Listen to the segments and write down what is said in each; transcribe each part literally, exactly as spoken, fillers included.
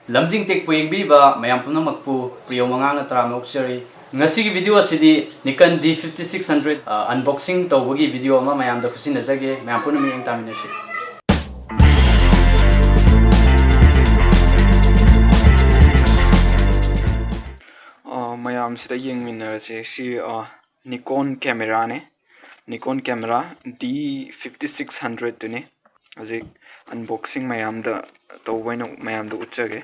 ꯂꯝꯖꯤꯡ ꯇꯦꯛꯄꯨ ꯌꯦꯡꯕꯤꯔꯤꯕ ꯃꯌꯥꯝ ꯄꯨꯝꯅꯃꯛꯄꯨ ꯄ꯭ꯔꯤꯌꯣ ꯃꯉꯥꯡꯅ ꯇꯔꯥꯝꯅ ꯑꯣꯛꯆꯔꯤ꯫ ꯉꯁꯤꯒꯤ video ꯑꯁꯤꯗꯤ Nikon D fifty six hundred, ꯑ, unboxing ꯇꯧꯕꯒꯤ video ꯑꯃ ꯃꯌꯥꯝꯗ ꯈꯨꯠꯁꯤꯟꯅꯖꯒꯦ꯫ ꯃꯌꯥꯝ ꯄꯨꯟꯅ ꯃꯤꯠꯌꯦꯡ ꯇꯥꯃꯤꯟꯅꯁꯤ꯫ ꯑ, ꯃꯌꯥꯝꯁꯤꯗ ꯌꯦꯡꯃꯤꯟꯅꯔꯁꯦ꯫ ꯁꯤ, ꯑ, Nikon cameraꯅꯦ꯫ Nikon camera D fifty six hundred ꯇꯨꯅꯤ꯫ ꯍꯧꯖꯤꯛ unboxing ꯃꯌꯥꯝꯗ ꯇꯧꯕ ꯑꯣꯏꯅ ꯃꯌꯥꯝꯗ ꯎꯠꯆꯒꯦ꯫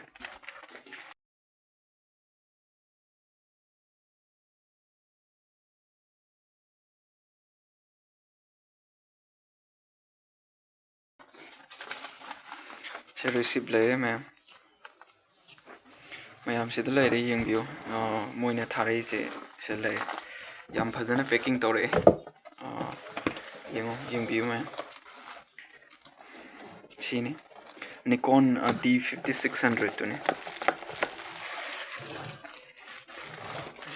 ꯁꯤ receipt ꯂꯩꯔꯦ ꯃꯌꯥꯝ꯫ ꯃꯌꯥꯝ ꯁꯤꯗ ꯂꯩꯔꯦ, ꯌꯦꯡꯕꯤꯌꯨ꯫ ꯑ, ꯃꯣꯏꯅ ꯊꯥꯔꯛꯏꯁꯦ ꯁꯤꯗ ꯂꯩꯔꯦ꯫ ꯌꯥꯝ ꯐꯖꯅ packing ꯇꯧꯔꯛꯑꯦ꯫ ꯑ, ꯌꯦꯡꯉꯨ, ꯌꯦꯡꯕꯤꯌꯨ ꯃꯌꯥꯝ꯫ ꯁꯤꯅꯤ꯫ Nikon, ꯑ, D fifty six hundred ꯇꯨꯅꯤ꯫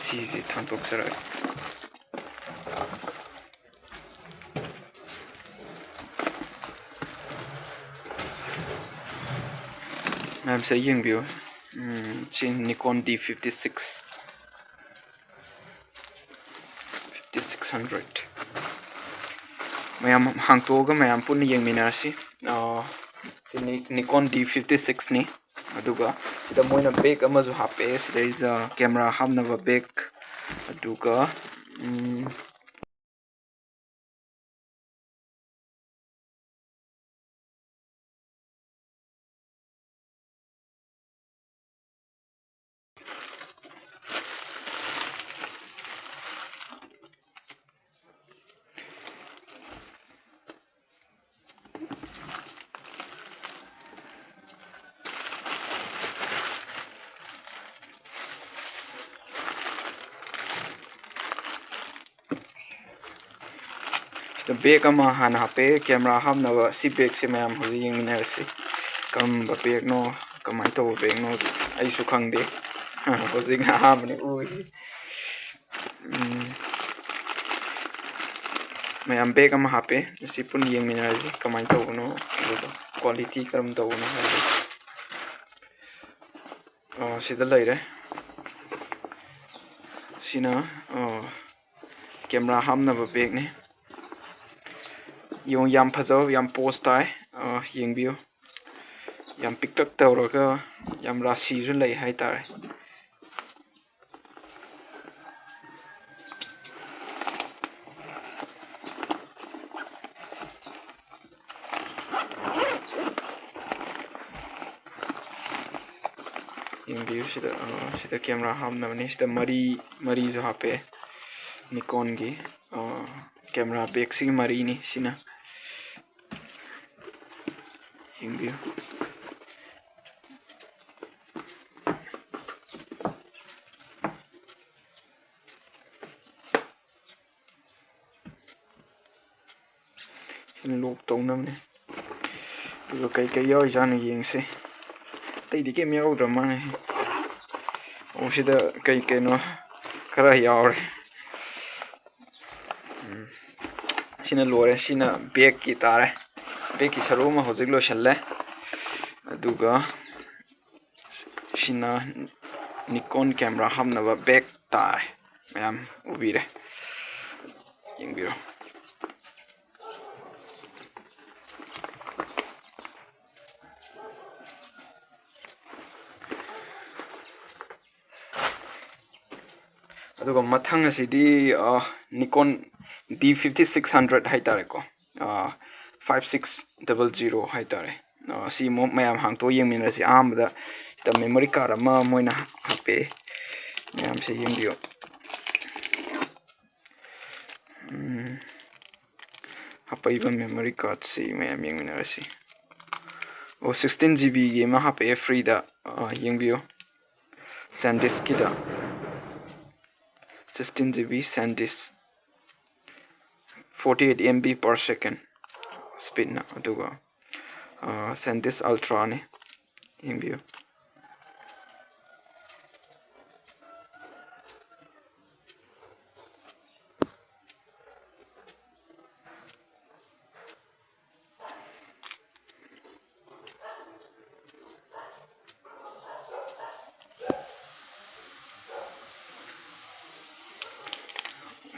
ꯁꯤꯁꯦ ꯊꯥꯡꯇꯣꯛꯆꯔꯛꯑꯒꯦ꯫ ꯃꯌꯥꯝꯁꯦ ꯌꯦꯡꯕꯤꯌꯨ꯫ ꯎꯝ, ꯁꯤ Nikon D fifty six, fifty six hundred꯫ ꯃꯌꯥꯝ ꯍꯥꯡꯇꯣꯛꯑꯒ ꯃꯌꯥꯝ ꯄꯨꯟꯅ ꯌꯦꯡꯃꯤꯟꯅꯔꯁꯤ꯫ ꯑꯥ, ꯁꯤ ꯅꯤ-, Nikon D fifty six ꯅꯤ꯫ ꯑꯗꯨꯒ ꯁꯤꯗ ꯃꯣꯏꯅ bag ꯑꯃꯁꯨ ꯍꯥꯞꯄꯛꯑꯦ꯫ ꯁꯤꯗꯩꯁꯤꯗ camera ꯍꯥꯞꯅꯕ bag꯫ ꯑꯗꯨꯒ, ꯎꯝ, ꯁꯤꯗ bag ꯑꯃ ꯍꯥꯟꯅ ꯍꯥꯞꯄꯦ, camera ꯍꯥꯞꯅꯕ꯫ ꯁꯤ bagꯁꯦ ꯃꯌꯥꯝ ꯍꯧꯖꯤꯛ ꯌꯦꯡꯃꯤꯟꯅꯔꯁꯤ꯫ ꯀꯔꯝꯕ bagꯅꯣ, ꯀꯃꯥꯏꯅ ꯇꯧꯕ bagꯅꯣ ꯑꯩꯁꯨ ꯈꯪꯗꯦ꯫ ꯍꯧꯖꯤꯛꯅ ꯑꯍꯥꯟꯕꯅꯤ ꯎꯔꯤꯁꯤ꯫ ꯎꯝ꯫ ꯃꯌꯥꯝ bag ꯑꯃ ꯍꯥꯞꯄꯦ꯫ ꯁꯤ ꯄꯨꯟꯅ ꯌꯦꯡꯃꯤꯟꯅꯔꯁꯤ ꯀꯃꯥꯏꯅ ꯇꯧꯕꯅꯣ, ꯑꯗꯨꯒ quality ꯀꯔꯝ ꯇꯧꯕꯅꯣ ꯍꯥꯏꯕꯗꯣ꯫ ꯑ, ꯁꯤꯗ ꯂꯩꯔꯦ꯫ ꯁꯤꯅ, ꯑ, ꯀꯦꯃꯦꯔꯥ ꯍꯥꯞꯅꯕ ꯕꯦꯒꯅꯤ꯫ ꯌꯦꯡꯉꯨ, ꯌꯥꯝ ꯐꯖꯕ, ꯌꯥꯝ ꯄꯣꯁ ꯇꯥꯏ꯫ ꯑ, ꯌꯦꯡꯕꯤꯌꯨ, ꯌꯥꯝ ꯄꯤꯛꯇꯛ ꯇꯧꯔꯒ ꯌꯥꯝ ꯔꯥꯁꯤꯁꯨ ꯂꯩ ꯍꯥꯏꯇꯥꯔꯦ꯫ ꯌꯦꯡꯕꯤꯌꯨ ꯁꯤꯗ, ꯑ, ꯁꯤꯗ ꯀꯦꯃꯦꯔꯥ ꯍꯥꯞꯅꯕꯅꯤ꯫ ꯁꯤꯗ ꯃꯔꯤ, ꯃꯔꯤꯁꯨ ꯍꯥꯞꯄꯦ꯫ ꯅꯤꯀꯣꯟꯒꯤ, ꯑ, ꯀꯦꯃꯦꯔꯥ ꯕꯦꯒꯁꯤꯒꯤ ꯃꯔꯤꯅꯤ ꯁꯤꯅ꯫ ꯌꯦꯡꯕꯤꯌꯨ꯫ ꯁꯤꯅ ꯂꯣꯛ ꯇꯧꯅꯕꯅꯦ꯫ ꯑꯗꯨꯒ ꯀꯩꯀꯩ ꯌꯥꯎꯔꯤꯖꯥꯠꯅꯣ ꯌꯦꯡꯁꯦ꯫ ꯑꯇꯩꯗꯤ ꯀꯩꯝ ꯌꯥꯎꯗ꯭ꯔ ꯃꯥꯜꯂꯦ꯫ ꯑꯣ, ꯁꯤꯗ ꯀꯩ ꯀꯩꯅꯣ ꯈꯔ ꯌꯥꯎꯔꯦ꯫ ꯎꯝ꯫ ꯁꯤꯅ ꯂꯣꯏꯔꯦ꯫ ꯁꯤꯅ ꯕꯦꯛꯀꯤ ꯇꯥꯔꯦ꯫ ꯕꯦꯛꯀꯤ ꯁꯔꯨꯛ ꯑꯃ ꯍꯧꯖꯤꯛ ꯂꯣꯏꯁꯤꯜꯂꯦ꯫ ꯑꯗꯨꯒ ꯁꯤꯅ ꯅꯤꯀꯣꯟ ꯀꯦꯃꯦꯔꯥ ꯍꯥꯞꯅꯕ ꯕꯦꯛ ꯇꯥꯔꯦ꯫ ꯃꯌꯥꯝ ꯎꯕꯤꯔꯦ꯫ ꯌꯦꯡꯕꯤꯔꯣ꯫ ꯑꯗꯨꯒ ꯃꯊꯪ ꯑꯁꯤꯗꯤ, ꯑ, ꯅꯤꯀꯣꯟ ꯗꯤ ꯐꯤꯐꯇꯤ ꯁꯤꯛꯁ ꯍꯟꯗ꯭ꯔꯦꯠ ꯍꯥꯏꯇꯥꯔꯦꯀꯣ꯫ ꯑ, ꯐꯥꯏꯚ ꯁꯤꯛꯁ ꯗꯕꯜ ꯖꯤꯔꯣ ꯍꯥꯏꯇꯥꯔꯦ꯫ ꯑ, ꯁꯤ ꯑꯃꯨꯛ ꯃꯌꯥꯝ ꯍꯥꯡꯇꯣꯛꯑ ꯌꯦꯡꯃꯤꯟꯅꯔꯁꯤ꯫ ꯑꯍꯥꯟꯕꯗ ꯁꯤꯗ ꯃꯦꯃꯣꯔꯤ ꯀꯥꯔꯗ ꯑꯃ ꯃꯣꯏꯅ ꯍꯥꯞꯄꯛꯑꯦ꯫ ꯃꯌꯥꯝꯁꯦ ꯌꯦꯡꯕꯤꯌꯨ꯫ ꯎꯝ꯫ ꯍꯥꯞꯄꯛꯏꯕ ꯃꯦꯃꯣꯔꯤ ꯀꯥꯔꯗꯁꯤ ꯃꯌꯥꯝ ꯌꯦꯡꯃꯤꯟꯅꯔꯁꯤ꯫ ꯑꯣ, ꯁꯤꯛꯁꯇꯤꯟ ꯖꯤ ꯕꯤꯒꯤ ꯑꯃ ꯍꯥꯞꯄꯛꯑꯦ ꯐ꯭ꯔꯤꯗ꯫ ꯑ, ꯌꯦꯡꯕꯤꯌꯨ꯫ ꯁꯦꯟꯗꯤꯁꯀꯤꯗ ꯁꯤꯛꯁꯇꯤꯟ ꯖꯤ ꯕꯤ ꯁꯦꯟꯗꯤꯁ, forty eight M B per second ꯁ꯭ꯄꯤꯠꯅ꯫ ꯑꯗꯨꯒ, ꯑ, ꯁꯦꯟꯗꯤꯁ ꯑꯜꯇ꯭ꯔꯥꯅꯤ꯫ ꯌꯦꯡꯕꯤꯌꯨ꯫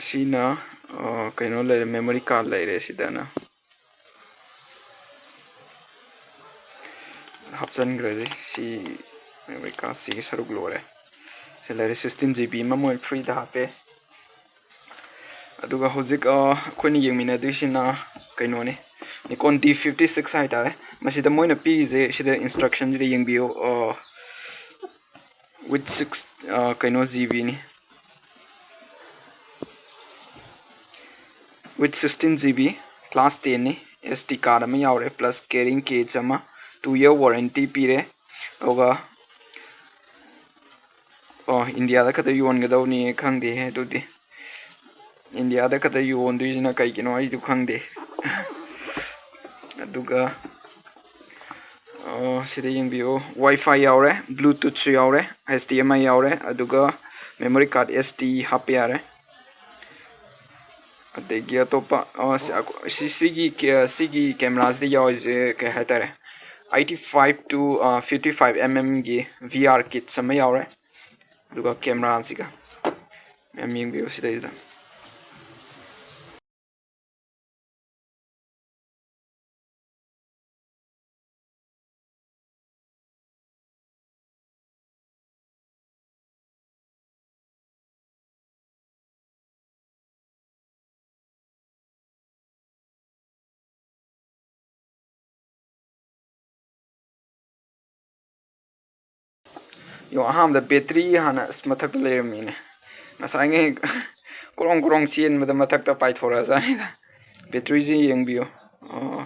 ꯁꯤꯅ, ꯑ, ꯀꯩꯅꯣ ꯂꯩꯔꯦ, memory card ꯂꯩꯔꯦ꯫ ꯁꯤꯗꯅ ꯍꯥꯞꯆꯤꯟꯈ꯭ꯔꯁꯤ꯫ ꯁꯤ memory cardꯁꯤꯒꯤ ꯁꯔꯨꯛ ꯂꯣꯏꯔꯦ꯫ ꯁꯤ ꯂꯩꯔꯦ, sixteen GB ꯑꯃ ꯃꯣꯏ freeꯗ ꯍꯥꯞꯄꯦ꯫ ꯑꯗꯨꯒ ꯍꯧꯖꯤꯛ, ꯑ, ꯑꯩꯈꯣꯏꯅ ꯌꯦꯡꯃꯤꯟꯅꯗꯣꯏꯁꯤꯅ ꯀꯩꯅꯣꯅꯤ, Nikon D fifty six ꯍꯥꯏꯇꯥꯔꯦ꯫ ꯃꯁꯤꯗ ꯃꯣꯏꯅ ꯄꯤꯔꯤꯁꯦ, ꯁꯤꯗ instructionꯁꯤꯗ ꯌꯦꯡꯕꯤꯌꯨ, ꯑ, with six, ꯑ, ꯀꯩꯅꯣ, GBꯅꯤ꯫ With sixteen GB, class tenꯅꯤ, SD card ꯑꯃ ꯌꯥꯎꯔꯦ, plus carrying case ꯑꯃ, two year warranty ꯄꯤꯔꯦ꯫ ꯑꯗꯨꯒ, ꯑꯣ, ꯏꯟꯗꯤꯌꯥꯗ ꯈꯛꯇ ꯌꯣꯟꯒꯗꯧꯅꯤ, ꯈꯪꯗꯦꯍꯦ ꯑꯗꯨꯗꯤ꯫ ꯏꯟꯗꯤꯌꯥꯗ ꯈꯛꯇ ꯌꯣꯟꯗꯣꯏꯁꯤꯅ ꯀꯩꯒꯤꯅꯣ ꯑꯩꯁꯨ ꯈꯪꯗꯦ꯫ ꯑꯗꯨꯒ, ꯑꯣ, ꯁꯤꯗ ꯌꯦꯡꯕꯤꯌꯨ, Wi-Fi ꯌꯥꯎꯔꯦ, Bluetoothꯁꯨ ꯌꯥꯎꯔꯦ, HDMI ꯌꯥꯎꯔꯦ, ꯑꯗꯨꯒ memory card SD ꯍꯥꯞꯄ ꯌꯥꯔꯦ꯫ ꯑꯗꯒꯤ ꯑꯇꯣꯞꯄ, ꯑ, ꯁꯤ-, ꯑꯀꯣ-, ꯁꯤ-, ꯁꯤꯒꯤ ꯀꯦ-, ꯁꯤꯒꯤ cameraꯁꯤꯗ ꯌꯥꯎꯔꯤꯁꯦ ꯀꯩ ꯍꯥꯏꯇꯥꯔꯦ, eighty five to, ꯑ, fifty five mmꯒꯤ VR kits ꯑꯃ ꯌꯥꯎꯔꯦ꯫ ꯑꯗꯨꯒ cameraꯁꯤꯒ ꯃꯌꯥꯝ ꯌꯦꯡꯕꯤꯌꯨ ꯁꯤꯗꯩꯁꯤꯗ꯫ ꯌꯦꯡꯉꯣ, ꯑꯍꯥꯟꯕꯗ battery ꯍꯥꯟꯅ ꯑꯁ ꯃꯊꯛꯇ ꯂꯩꯔꯝꯃꯤꯅꯦ꯫ ꯉꯁꯥꯏꯉꯩ ꯀ꯭ꯔꯣꯡ ꯀ꯭ꯔꯣꯡ ꯆꯦꯟꯕꯗ ꯃꯊꯛꯇ ꯄꯥꯏꯊꯣꯔꯛꯑꯖꯥꯠꯅꯤꯗ꯫ Batteryꯁꯤ ꯌꯦꯡꯕꯤꯌꯨ꯫ ꯑꯣ꯫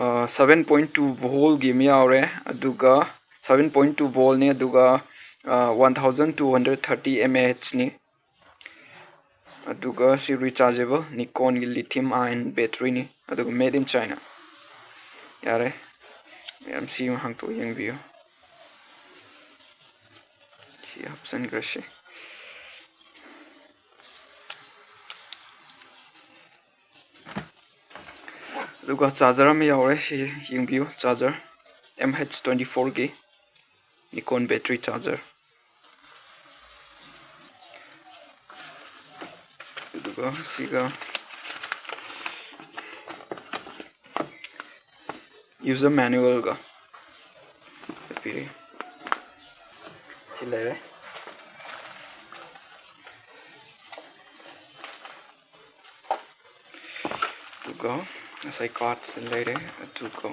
ꯑ, seven point two voltꯀꯤ ꯑꯃ ꯌꯥꯎꯔꯦ, ꯑꯗꯨꯒ seven point two voltꯅꯤ, ꯑꯗꯨꯒ, ꯑ, one thousand two hundred thirty mAhꯅꯤ꯫ ꯑꯗꯨꯒ ꯁꯤ rechargeable Nikonꯒꯤ lithium ion batteryꯅꯤ, ꯑꯗꯨꯒ made in China꯫ ꯌꯥꯔꯦ, ꯃꯌꯥꯝ ꯁꯤ ꯑꯃ ꯍꯥꯡꯇꯣꯛꯑ ꯌꯦꯡꯕꯤꯌꯨ꯫ ꯁꯤ ꯍꯥꯞꯆꯤꯟꯈ꯭ꯔꯁꯤ꯫ ꯑꯗꯨꯒ ꯆꯥꯔꯖꯔ ꯑꯃ ꯌꯥꯎꯔꯦ, ꯁꯤ ꯌꯦꯡꯕꯤꯌꯨ, charger M H twenty fourꯒꯤ Nikon battery charger꯫ ꯑꯗꯨꯒ ꯁꯤꯒ user manualꯒ ꯄꯤꯔꯤ꯫ ꯁꯤ ꯂꯩꯔꯦ꯫ ꯑꯗꯨꯒ ꯉꯁꯥꯏ cardꯁꯤ ꯂꯩꯔꯦ꯫ ꯑꯗꯨꯒ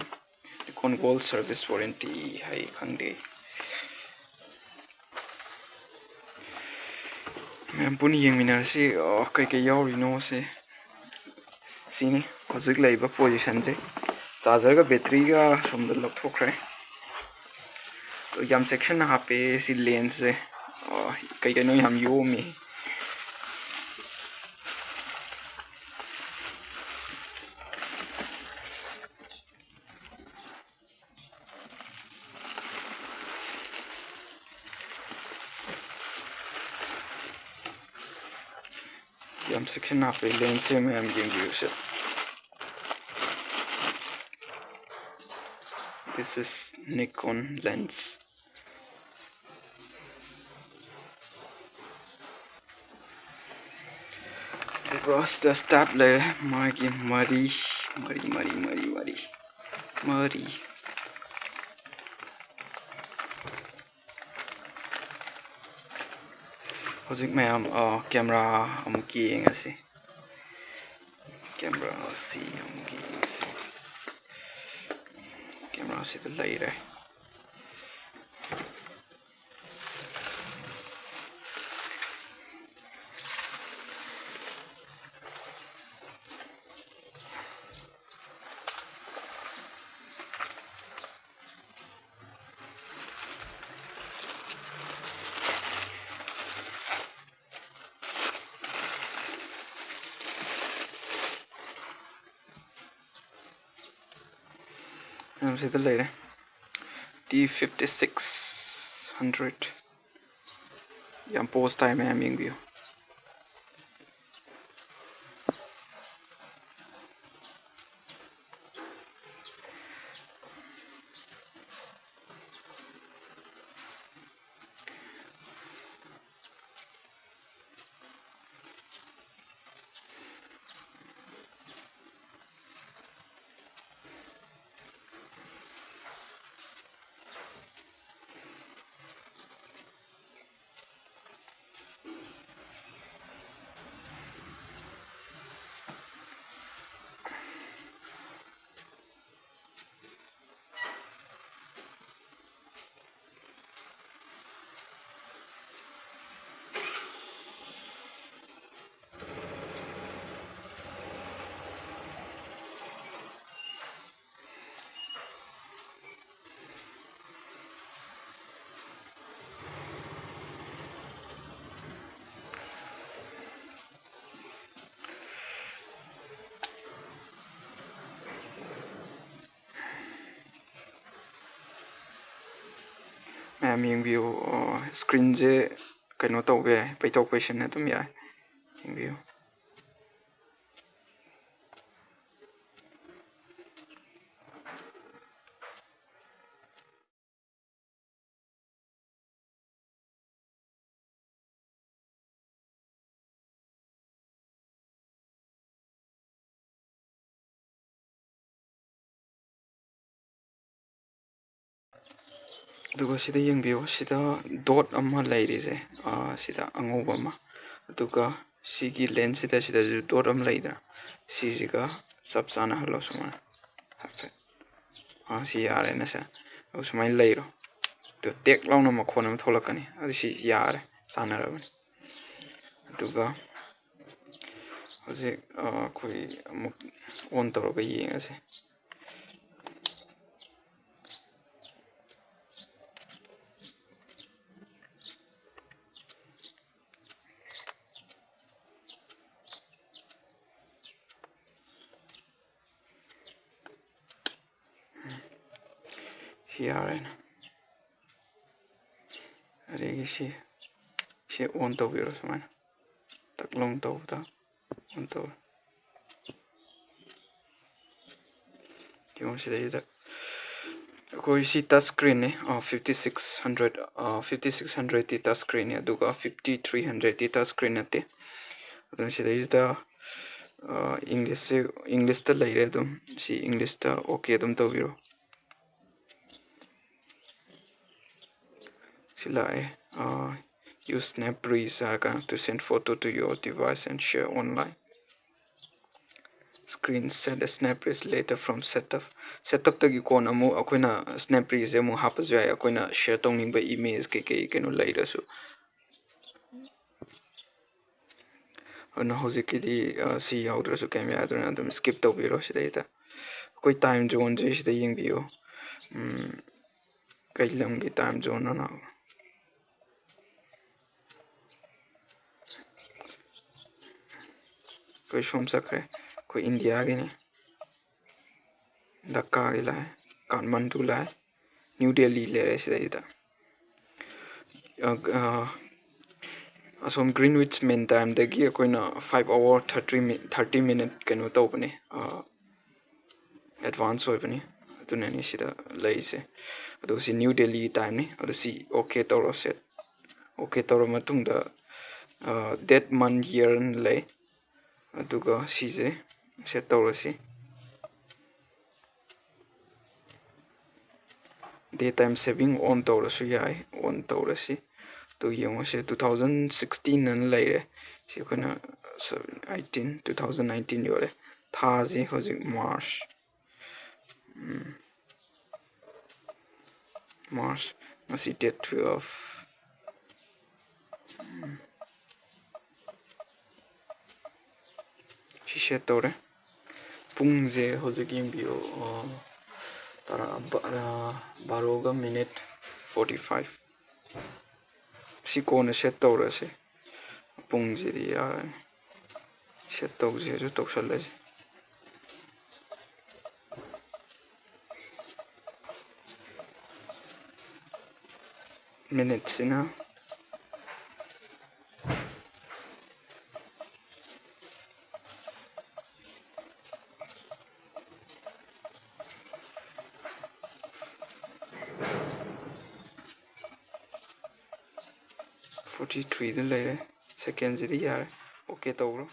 Nikon Gold service warranty ꯍꯥꯏ, ꯈꯪꯗꯦ꯫ ꯃꯌꯥꯝ ꯄꯨꯟꯅ ꯌꯦꯡꯃꯤꯟꯅꯔꯁꯤ, ꯑ, ꯀꯩꯀꯩ ꯌꯥꯎꯔꯤꯅꯣꯁꯦ꯫ ꯁꯤꯅꯤ ꯍꯧꯖꯤꯛ ꯂꯩꯔꯤꯕ positionꯁꯦ꯫ ꯆꯥꯔꯖꯔꯒ ꯕꯦꯇ꯭ꯔꯤꯒ ꯁꯣꯝꯗ ꯂꯧꯊꯣꯛꯈ꯭ꯔꯦ꯫ ꯑꯗꯣ ꯌꯥꯝ ꯆꯦꯛꯁꯤꯟꯅ ꯍꯥꯞꯄꯦ ꯁꯤ lensꯁꯦ꯫ ꯑ, ꯀꯩ ꯀꯩꯅꯣ ꯌꯥꯝ ꯌꯣꯝꯃꯤ꯫ ꯌꯥꯝ ꯆꯦꯛꯁꯤꯟꯅ ꯍꯥꯞꯄꯦ lensꯁꯦ, ꯃꯌꯥꯝ ꯌꯦꯡꯕꯤꯌꯨꯁꯦ꯫ This is Nikon lens꯫ ꯑꯗꯨꯒ ꯁꯤꯗ strap ꯂꯩꯔꯦ, ꯃꯥꯒꯤ ꯃꯔꯤ, ꯃꯔꯤ, ꯃꯔꯤ, ꯃꯔꯤ, ꯃꯔꯤ, ꯃꯔꯤ꯫ ꯍꯧꯖꯤꯛ ꯃꯌꯥꯝ, ꯑ, camera ꯑꯃꯨꯛ ꯌꯦꯡꯉꯁꯤ꯫ Camera ꯑꯁꯤ ꯑꯃꯨꯛ ꯌꯦꯡꯉꯁꯤ꯫ Camera ꯁꯤꯗ ꯂꯩꯔꯦ꯫ ꯃꯌꯥꯝ ꯁꯤꯗ ꯂꯩꯔꯦ꯫ T fifty six hundred꯫ ꯌꯥꯝ pose ꯇꯥꯏ, ꯃꯌꯥꯝ ꯌꯦꯡꯕꯤꯌꯨ꯫ ꯃꯌꯥꯝ ꯌꯦꯡꯕꯤꯌꯨ꯫ ꯁ꯭ꯀ꯭ꯔꯤꯟꯁꯦ ꯀꯩꯅꯣ ꯇꯧꯕ ꯌꯥꯏ, ꯄꯩꯊꯣꯛ ꯄꯩꯁꯤꯟ ꯑꯗꯨꯝ ꯌꯥꯏ꯫ ꯌꯦꯡꯕꯤꯌꯨ꯫ ꯑꯗꯨꯒ ꯁꯤꯗ ꯌꯦꯡꯕꯤꯌꯨ, ꯁꯤꯗ ꯗꯣꯠ ꯑꯃ ꯂꯩꯔꯤꯁꯦ, ꯑꯥ, ꯁꯤꯗ ꯑꯉꯧꯕ ꯑꯃ, ꯑꯗꯨꯒ ꯁꯤꯒꯤ ꯂꯦꯟꯁꯁꯤꯗ, ꯁꯤꯗꯁꯨ ꯗꯣꯠ ꯑꯃ ꯂꯩꯗꯅ, ꯁꯤꯁꯤꯒ ꯆꯞ ꯆꯥꯅꯍꯜꯂꯣ ꯁꯨꯃꯥꯏꯅ ꯍꯥꯏꯐꯦꯠ꯫ ꯑꯥ, ꯁꯤ ꯌꯥꯔꯦꯅꯦ ꯁꯦ꯫ ꯑꯗꯨ ꯁꯨꯃꯥꯏꯅ ꯂꯩꯔꯣ꯫ ꯑꯗꯨ ꯇꯦꯛ ꯂꯥꯎꯅ ꯃꯈꯣꯟ ꯑꯃ ꯊꯣꯛꯂꯛꯀꯅꯤ꯫ ꯑꯗꯨ ꯁꯤ ꯌꯥꯔꯦ, ꯆꯥꯟꯅꯔꯕꯅꯤ꯫ ꯑꯗꯨꯒ ꯍꯧꯖꯤꯛ, ꯑ, ꯑꯩꯈꯣꯏ ꯑꯃꯨꯛ ꯑꯣꯟ ꯇꯧꯔꯒ ꯌꯦꯡꯉꯁꯦ꯫ ꯁꯤ ꯌꯥꯔꯦꯅ꯫ ꯑꯗꯒꯤ ꯁꯤ, ꯁꯤ ꯑꯣꯟ ꯇꯧꯕꯤꯔꯣ ꯁꯨꯃꯥꯏꯅ꯫ ꯇꯛ ꯂꯥꯎꯅ ꯇꯧꯕꯗ ꯑꯣꯟ ꯇꯧꯔꯦ꯫ ꯌꯦꯡꯉꯣ ꯁꯤꯗꯩꯁꯤꯗ꯫ ꯑꯩꯈꯣꯏ ꯁꯤ ꯇꯆ ꯁ꯭ꯀ꯭ꯔꯤꯟꯅꯤ, fifty six hundred, fifty six ꯍꯟꯗ꯭ꯔꯦꯠꯇꯤ ꯇꯆ ꯁ꯭ꯀ꯭ꯔꯤꯟꯅꯤ, ꯑꯗꯨꯒ ꯐꯤꯐꯇꯤ ꯊ꯭ꯔꯤ ꯍꯟꯗ꯭ꯔꯦꯠꯇꯤ ꯇꯆ ꯁ꯭ꯀ꯭ꯔꯤꯟ ꯅꯠꯇꯦ꯫ ꯑꯗꯨꯅ ꯁꯤꯗꯩꯁꯤꯗ, ꯑ, ꯏꯪꯂꯤꯁꯁꯦ, ꯏꯪꯂꯤꯁꯇ ꯂꯩꯔꯦ ꯑꯗꯨꯝ꯫ ꯁꯤ ꯏꯪꯂꯤꯁꯇ ꯑꯣꯀꯦ ꯑꯗꯨꯝ ꯇꯧꯕꯤꯔꯣ꯫ ꯁꯤ ꯂꯥꯛꯑꯦ꯫ ꯑ, "Use Snap Breeze" ꯍꯥꯏꯔꯒ, "To send photo to your device and share online. Screen set a Snap Breeze later from setup." Setupꯇꯒꯤ ꯀꯣꯟꯅ ꯑꯃꯨꯛ ꯑꯩꯈꯣꯏꯅ Snap Breeze ꯁꯦ ꯑꯃꯨꯛ ꯍꯥꯞꯄꯁꯨ ꯌꯥꯏ, ꯑꯩꯈꯣꯏꯅ ꯁꯤꯌꯔ ꯇꯧꯅꯤꯡꯕ ꯏꯃꯦꯖ ꯀꯩꯀꯩ ꯀꯩꯅꯣ ꯂꯩꯔꯁꯨ꯫ ꯑꯗꯨꯅ ꯍꯧꯖꯤꯛꯀꯤꯗꯤ, ꯑ, ꯁꯤ ꯌꯥꯎꯗ꯭ꯔꯁꯨ ꯀꯩꯝ ꯌꯥꯗ꯭ꯔꯦ, ꯑꯗꯨꯝ ꯁ꯭ꯀꯤꯞ ꯇꯧꯕꯤꯔꯣ ꯁꯤꯗꯩꯗ꯫ ꯑꯩꯈꯣꯏ ꯇꯥꯏꯝ ꯖꯣꯟꯁꯦ ꯁꯤꯗ ꯌꯦꯡꯕꯤꯌꯨ꯫ ꯎꯝ, ꯀꯩ ꯂꯝꯒꯤ ꯇꯥꯏꯝ ꯖꯣꯟꯅꯣꯅ? ꯑꯩꯈꯣꯏ ꯁꯣꯝ ꯆꯠꯈ꯭ꯔꯦ, ꯑꯩꯈꯣꯏ ꯏꯟꯗꯤꯌꯥꯒꯤꯅꯤ꯫ ꯙꯛꯀꯥꯒꯤ ꯂꯥꯛꯑꯦ, ꯀꯥꯊꯃꯟꯗꯨ ꯂꯥꯛꯑꯦ, ꯅ꯭ꯌꯨ ꯗꯦꯜꯂꯤ ꯂꯩꯔꯦ ꯁꯤꯗꯩꯗ꯫ ꯑ, ꯑ, ꯑꯁꯣꯝ Greenwich Mean Timeꯗꯒꯤ ꯑꯩꯈꯣꯏꯅ five hour thirty mi-, thirty minute ꯀꯩꯅꯣ ꯇꯧꯕꯅꯤ, ꯑ, advance ꯑꯣꯏꯕꯅꯤ꯫ ꯑꯗꯨꯅꯅꯤ ꯁꯤꯗ ꯂꯩꯔꯤꯁꯦ꯫ ꯑꯗꯨꯒ ꯁꯤ New Delhi timeꯅꯤ꯫ ꯑꯗꯨ ꯁꯤ OK ꯇꯧꯔꯣ, set꯫ OK ꯇꯧꯔ ꯃꯇꯨꯡꯗ, ꯑ, date, month, year ꯑꯅ ꯂꯩ꯫ ꯑꯗꯨꯒ ꯁꯤꯁꯦ set ꯇꯧꯔꯁꯤ꯫ Daytime saving on ꯇꯧꯔꯁꯨ ꯌꯥꯏ, on ꯇꯧꯔꯁꯤ꯫ ꯑꯗꯨ ꯌꯦꯡꯉꯨꯁꯦ, two thousand sixteen ꯑꯅ ꯂꯩꯔꯦ꯫ ꯁꯤ ꯑꯩꯈꯣꯏꯅ eighteen, two thousand nineteen ꯌꯧꯔꯦ꯫ ꯊꯥꯁꯤ ꯍꯧꯖꯤꯛ March꯫ ꯎꯝ꯫ March, ꯉꯁꯤ date twelve꯫ ꯎꯝ꯫ ꯁꯤ set ꯇꯧꯔꯦ꯫ ꯄꯨꯡꯁꯦ ꯍꯧꯖꯤꯛ ꯌꯦꯡꯕꯤꯌꯨ, ꯑ, ꯇꯔꯥ, ꯕ-, ꯑ, ꯕꯥꯔꯣꯒ minute forty five꯫ ꯁꯤ ꯀꯣꯟꯅ set ꯇꯧꯔꯁꯦ꯫ ꯄꯨꯡꯁꯤꯗꯤ ꯌꯥꯔꯅꯤ꯫ Set ꯇꯧꯁꯦꯁꯨ ꯇꯧꯁꯜꯂꯁꯤ꯫ Minuteꯁꯤꯅ forty threeꯗ ꯂꯩꯔꯦ꯫ Secondꯁꯤꯗꯤ ꯌꯥꯔꯦ꯫ OK ꯇꯧꯈ꯭ꯔꯣ꯫